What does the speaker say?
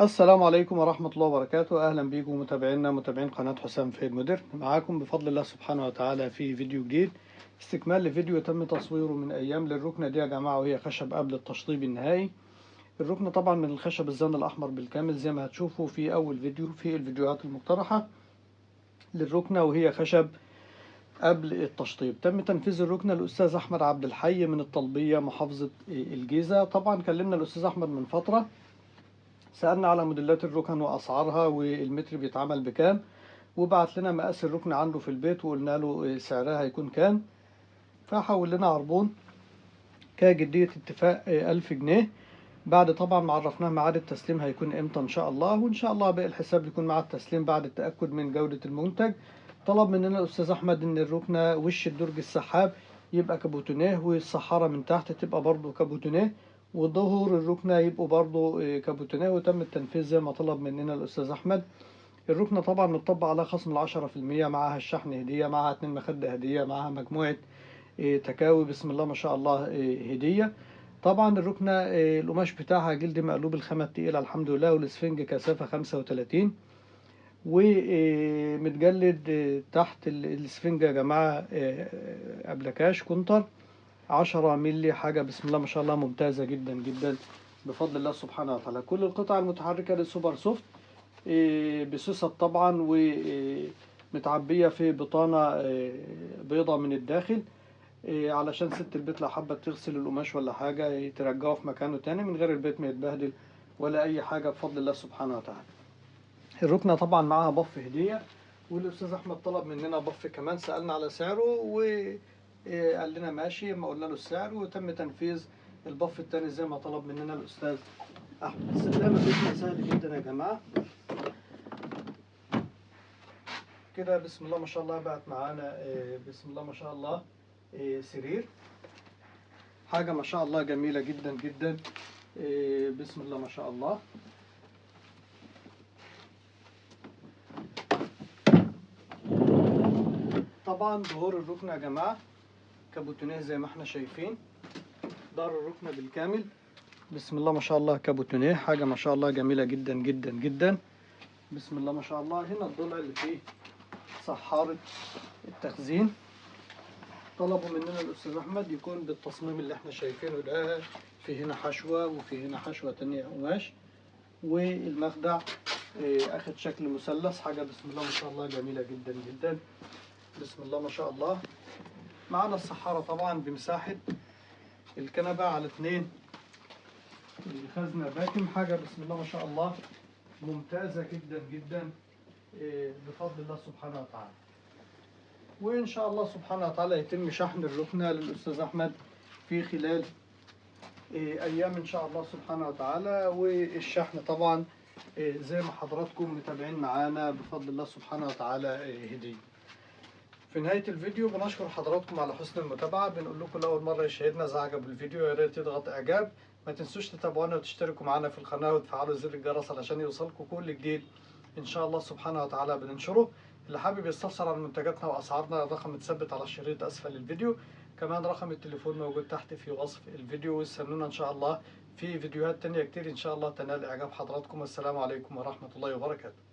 السلام عليكم ورحمة الله وبركاته. أهلا بيكم متابعينا متابعين قناة حسام فايد مودرن، معاكم بفضل الله سبحانه وتعالى في فيديو جديد، استكمال لفيديو تم تصويره من أيام للركنة دي يا جماعة، وهي خشب قبل التشطيب النهائي. الركنة طبعا من الخشب الزان الأحمر بالكامل زي ما هتشوفوا في أول فيديو في الفيديوهات المقترحة للركنة، وهي خشب قبل التشطيب. تم تنفيذ الركنة الأستاذ أحمد عبد الحي من الطلبية محافظة الجيزة. طبعا كلمنا الأستاذ أحمد من فترة، سألنا على موديلات الركن وأسعارها والمتر بيتعمل بكام، وبعت لنا مقاس الركن عنده في البيت وقلنا له سعرها هيكون كام، فحول لنا عربون كجدية اتفاق 1000 جنيه. بعد طبعا ما عرفناه ميعاد التسليم هيكون امتى ان شاء الله، وان شاء الله باقي الحساب يكون مع التسليم بعد التأكد من جودة المنتج. طلب مننا الأستاذ أحمد إن الركنة وش الدرج السحاب يبقى كابوتونيه، والصحارة من تحت تبقى برضو كابوتونيه، وظهور الركنة يبقوا برضو كابوتونيه، وتم التنفيذ زي ما طلب مننا الأستاذ أحمد. الركنة طبعا متطبق عليها خصم 10%، معاها الشحن هدية، معاها 2 مخدة هدية، معاها مجموعة تكاوي بسم الله ما شاء الله هدية. طبعا الركنة القماش بتاعها جلد مقلوب الخامة التقيلة الحمد لله، والاسفنج كثافة 35، ومتجلد تحت الاسفنج يا جماعة أبلكاش كونتر 10 مللي، حاجة بسم الله ما شاء الله ممتازة جدا جدا بفضل الله سبحانه وتعالى. كل القطع المتحركة للسوبر سوفت بسوست طبعا، ومتعبية في بطانة بيضة من الداخل علشان ست البيت لو حابة تغسل القماش ولا حاجة ترجعه في مكانه تاني من غير البيت ما يتبهدل ولا أي حاجة بفضل الله سبحانه وتعالى. الركنة طبعا معاها بف هدية، والأستاذ أحمد طلب مننا بف كمان، سألنا على سعره وقال لنا ماشي، ما قلنا له السعر، وتم تنفيذ البف التاني زي ما طلب مننا الأستاذ أحمد. استخدام الركنة سهل جدا يا جماعة كده بسم الله ما شاء الله. بقت معانا بسم الله ما شاء الله سرير، حاجة ما شاء الله جميلة جدا جدا بسم الله ما شاء الله. طبعا ظهور الركنة يا جماعة كابوتونيه زي ما احنا شايفين، دار الركنة بالكامل بسم الله ما شاء الله كابوتونيه، حاجة ما شاء الله جميلة جدا جدا جدا بسم الله ما شاء الله. هنا الضلع اللي فيه صحارة التخزين، طلبوا مننا الأستاذ أحمد يكون بالتصميم اللي احنا شايفينه ده، في هنا حشوة وفي هنا حشوة تانية قماش، والمخدع اخد شكل مثلث، حاجة بسم الله ما شاء الله جميلة جدا جدا بسم الله ما شاء الله. معانا الصحارة طبعا بمساحة الكنبة على 2 الخزنة باكم، حاجة بسم الله ما شاء الله ممتازة جدا جدا بفضل الله سبحانه وتعالى. وإن شاء الله سبحانه وتعالى يتم شحن الركنة للأستاذ أحمد في خلال أيام إن شاء الله سبحانه وتعالى، والشحن طبعا زي ما حضراتكم متابعين معانا بفضل الله سبحانه وتعالى هدية. في نهاية الفيديو بنشكر حضراتكم على حسن المتابعة، بنقول لكم لأول مرة يشاهدنا إذا عجب الفيديو يا ريت يضغط إعجاب، ما تنسوش تتابعونا وتشتركوا معانا في القناة وتفعلوا زر الجرس علشان يوصلكم كل جديد إن شاء الله سبحانه وتعالى بننشره. اللي حابب يستفسر عن منتجاتنا وأسعارنا الرقم متثبت على الشريط أسفل الفيديو، كمان رقم التليفون موجود تحت في وصف الفيديو، واستنونا إن شاء الله في فيديوهات تانية كتير إن شاء الله تنال إعجاب حضراتكم. والسلام عليكم ورحمة الله وبركاته.